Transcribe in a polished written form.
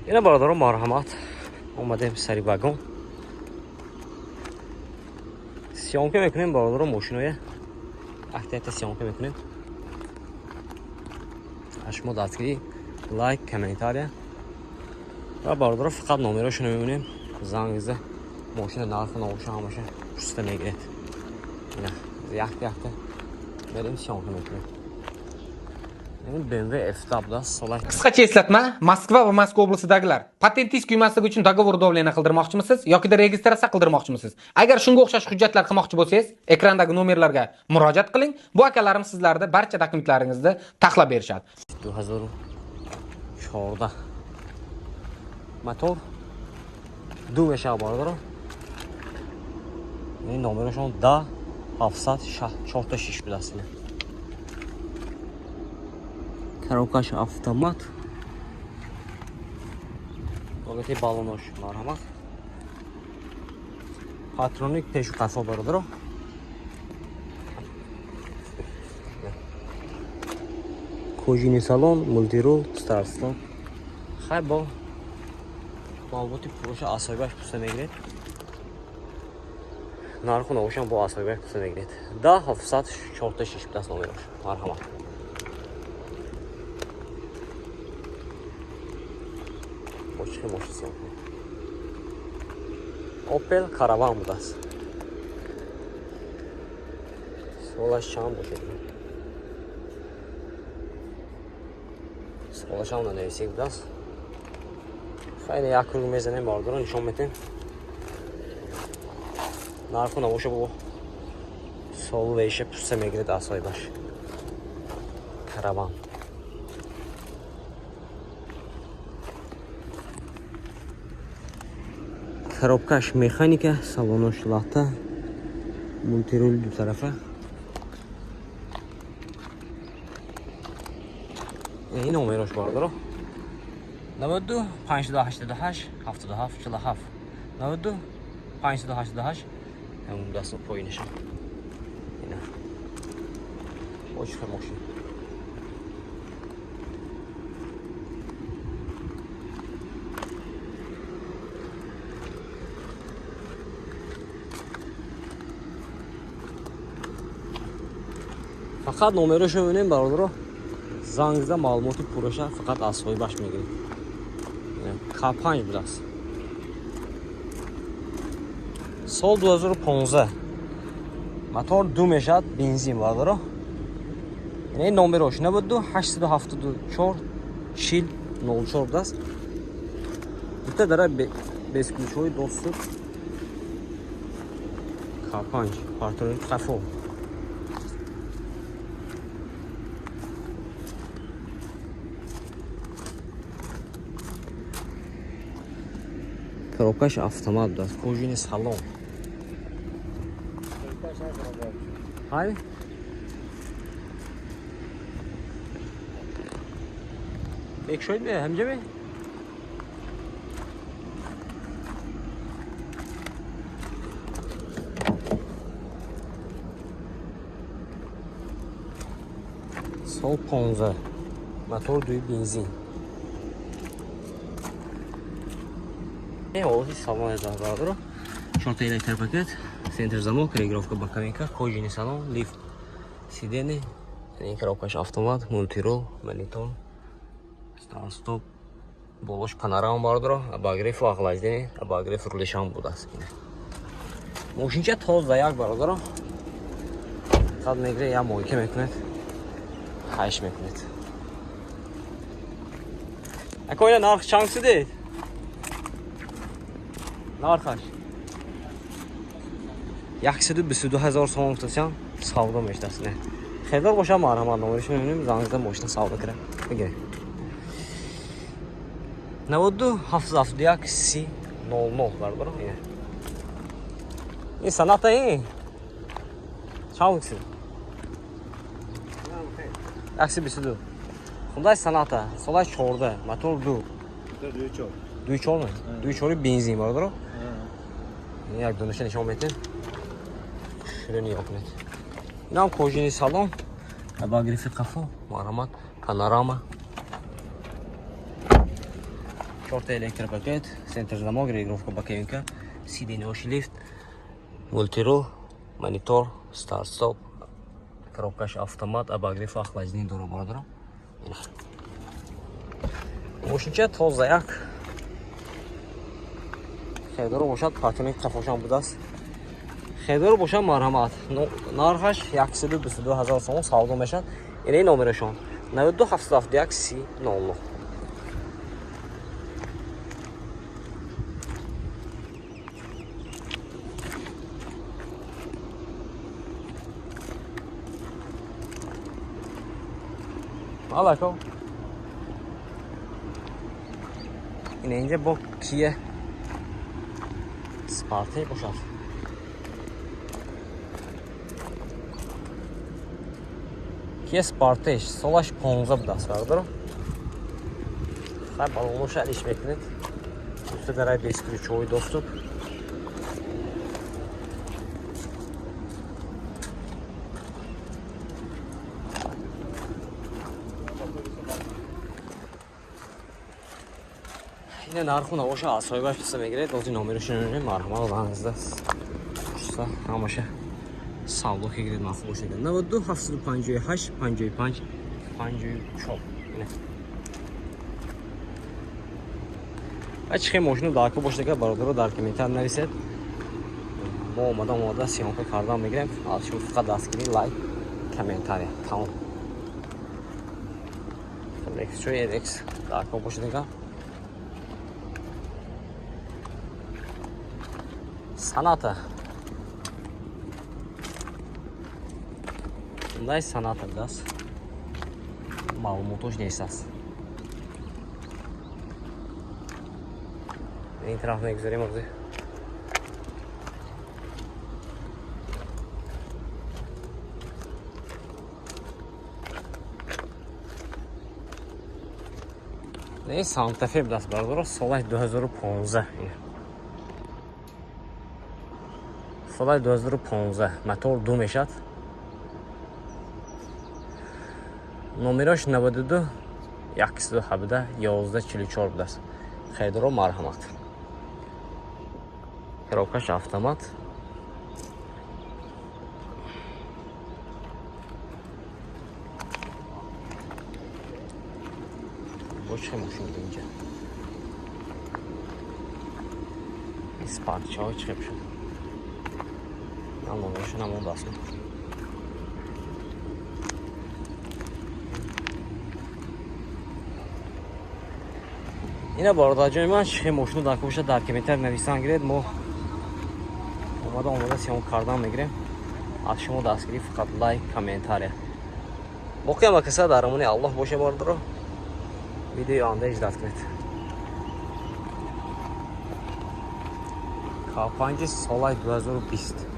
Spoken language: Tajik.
Ина бародарон, марҳамат, омадем сари вагон. Съёмка мекунем бародарон мошиноя. Акта съёмка мекунем. Аз шумо дастгирӣ, лайк, комментария. Ва бародарон фақат номерошонро мебинем. Занг зада мошина нарху навоша ҳамаша пурсида мегиред. Ина якта якта мерем съёмка мекунем. Ин BMW F будааст сола. Qisqacha eslatma, Moskva va Moskva oblastidagilar patentingiz kuymasligi uchun договор давления qildirmoqchimisiz yokida registratsiya qildirmoqchimisiz? Agar shunga o'xshash hujjatlar qilmoqchi bo'lsangiz, ekrandagi nomerlarga murojaat qiling. Bu akalarim sizlarni barcha dokumentlaringizni taxlab berishadi. 2014 мотор ду мешавад бародарон. Ин номерошон 10 746 будааст. Ина коробкаш автомат, ҳолати баллонош марҳамат, патроник пешу қафо бародаро. Кожини салон, мултирул, старт-стоп. Хай, бо маълумоти пурраша аз соҳибаш пурса мегиред. Нарху навошам бо аз соҳибаш пурса мегиред. 10 746 будааст номерош. Марҳамат. Бо чӣ хел мошин съёмка кунем? Opel Caravan будааст. Солаш чанд бошед? Солашам нанависик будааст. Хеле як круг мезанем бародарон, нишон метем. Нарху навоша бо солу веша пурса мегиред аз соҳибаш. Караван. Коробкаш механика, салонош лата, мультирул дутарафа. Ин номерош бародаро. 92 588 77 47 92 588 ҳамун даст поинашам. Ина. Очень хороший. Фақат номерошо мебинем бародаро. Занг зада маълумоти пурраша фақат аз соҳибаш мегирем. К5 будааст. Сол 2015. Мотор ду мешавад, бензин бародаро. Ин номерош 92 874 40 04 будааст. Дута дара бесключевой доступ. К5 партроник қафо. Коробкаш автомат будааст. Кожини салон. Ҳай? Бекшоид ме? Ҳамҷа ме? Сол 15. Мотор дуи бензин. Ҳолати салон эза бародаро. Чорта электропакет, центр замок, регулировка боковинка, кожаный салон, лифт, сиденье, ин коробкаш автомат, мультирул, монитор, старт-стоп, болош панорама бародаро, обогрев ва охлаждение, обогрев рулешам будааст. Мошинча тоза як бародаро. Фақат мегире як мойка мекунед, хайш мекунед. Ако ина нарх чанд шудед? Нархаш 122 ҳазор сомон гуфтасям, савдо мешудааст. Не хелдор боша, марҳамат, номериш мебинем, занг зада мошина савдо кира бигиред. 92 771 30 00 бародаро. Ина ин Соната ин чанд гуфтед? 122. Хундай Соната, солаш 14, мотор ду. Дуи чор ме? Дуи чори бензин бародаро. Як донаша нишон метем. Шуро нигоҳ кунед. Инам кожини салон, обогреви қафо, марҳамат, панорама. Чорта электропакет, центр замок, регулировка боковинка, сиденье лифт, мультирул, монитор, старт стоп, коробкаш автомат, обогрев, охлаждение дора, бародаро. Мошинча тоза як. Хелдоро бошад, патрони қафошам будааст. Хелдоро бошад, марҳамат. Нархаш 122 000 сомон савдо мешавад. Инаи номерашон 92 771 30 00. Алако. Ина инҷа бо Kia Sportage бошад. Kia Sportage солаш 15 будааст, бародаро. Хай балоноша алиш мекунед. Уста дарай бесключевой доступ. Ина нарху навоша аз соҳибаш писа мегиред, ози номерашо мебинем, марҳамат занг зада. Ҳамаша савдо ки гиред маъқул бошад. 92 758 55 54. Ина. Ва чӣ хел мошину дарко бошад, агар бародаро дар комментар нависед. Мо омада съёмка кардан мегирем. Аз шумо фақат дастгирӣ, лайк, комментария. Тамом. Lexus RX дарко бошад агар. Саната. Ундай Саната будааст. Маълумотош нест аст. Ин тараф мегузарем ози. Не Санта Фе будааст, бародаро, солаи 2015. Солаи 2015 мотор 2 мешад. Номерош 92 117 11 44 будааст. Хайдоро марҳамат. Коробкаш автомат. Бо чӣ мошин буд инҷа? Испанчаҳо чӣ шуд? Номерашо намондааст. Ина бародарҷони ман, чӣ мошину дар бошад дар комментар нависан гиред. Мо омада съёмка кардан мегирем. Аз шумо дастгирӣ фақат лайк, комментария. Боқӣ ҳама каса дар амони Аллоҳ боша, бародаро. Видеои оянда иждат кунед. К5 солаи 2020.